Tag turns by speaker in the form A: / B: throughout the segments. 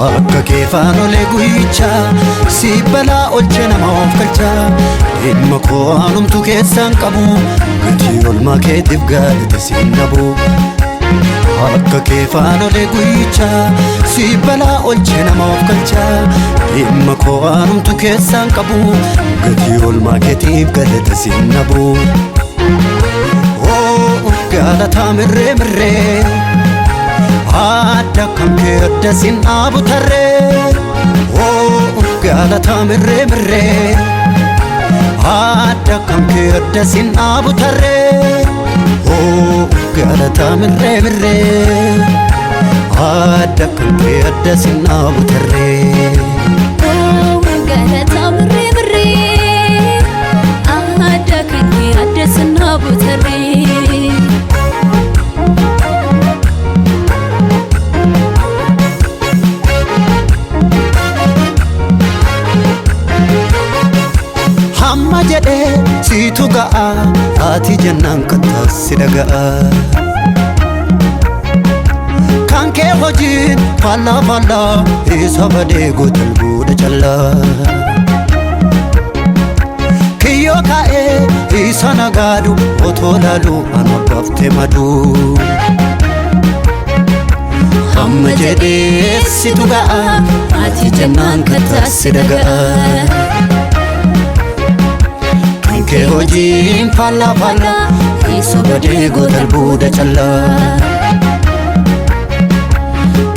A: Akka kee faanolee guyyichaa si balaa olche nama of galchaa. Dhimma koo anumtu keessaan qabu gatii olmaa keetiif galata siin dhabu. Akka kee faanolee guyyichaa si balaa olche nama of galchaa. Dhimma koo anumtu keessaan qabu gatii olmaa keetiif galata siin dhabu. Oo galataa mirree mirree. Adda kan kee adda sin dhaabu tarree. Oo galataa mirree mirree. Adda kan kee adda sin dhaabu tarree. Oo galataa mirree mirree. Adda kan kee adda sin dhaabu tarree.
B: Galataa mirree mirree, adda kan kee adda sinaa butarree.
A: Hamma jedhee siitu ga'a ati jennaan kattaas si dhaga'a. Kan kee hojiin faallaa faallaa isa badee gootal buudha callaa. Kiyyoo kaa'ee isa nagaadu otoo laalu ana baaftee maduu. Hamma jedhee situ ga'a ati jennaan kattaas si dhaga'a. Kan kee hojiin faallaa faallaa isa badee gootal buuda callaa.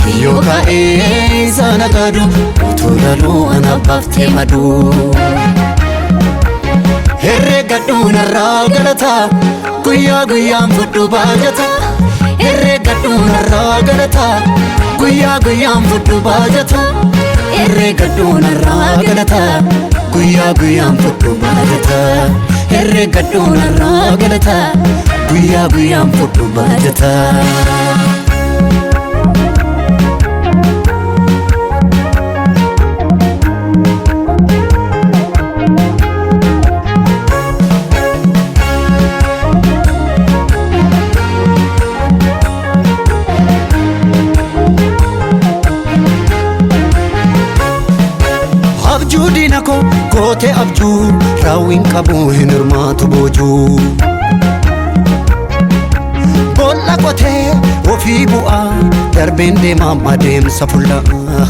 A: Kiyyoo kaa'ee isa nagaadu otoo laaluu ana baaftee maduu. Herreegadhuu narraa galataa guyyaa guyyaan fudhu baajata. Herreegadhuu narraa galataa guyyaa guyyaan fudhu baajata. Herreegadhuu narraa galataa guyyaa guyyaan fudhu baajata. Herreegadhuu narraa galataa guyyaa guyyaan fudhu baajata. Abjuu diina koo gootee abjuu raawwiin qabu hin hirmaatu boojuu. Boolla qotee ofii bu'aa darbeen deemaa adeemsa fullaa.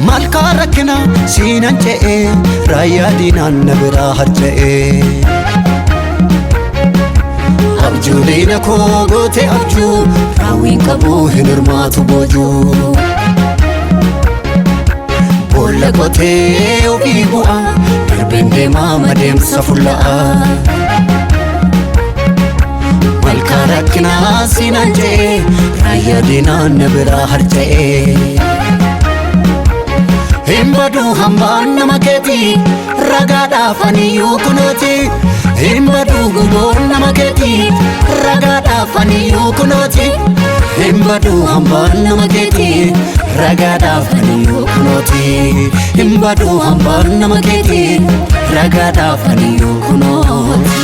A: Malkaa rakkina siinan ce'ee raayyaa diinaan na biraa harca'ee. Abjuu diina koo gootee abjuu raawwiin qabu hin hirmaatu boojuu. Boolla qotee ofii bu'aa darbeen deemaa adeemsa fullaa. Malkaa rakkinaa siinaan ce'ee raayyaa diinaan na biraa harca'ee. Hin baduu hambaan nama keetii ragaadhaaf aniyyuu kunooti. Hin baduu guboon nama keetii ragaadhaaf aniyyuu kunooti. Hin baduu hambaan nama keetii ragaadhaaf aniyyuu kunooti. Hin baduu hambaan nama keetii ragaadhaaf aniyyuu kunooti.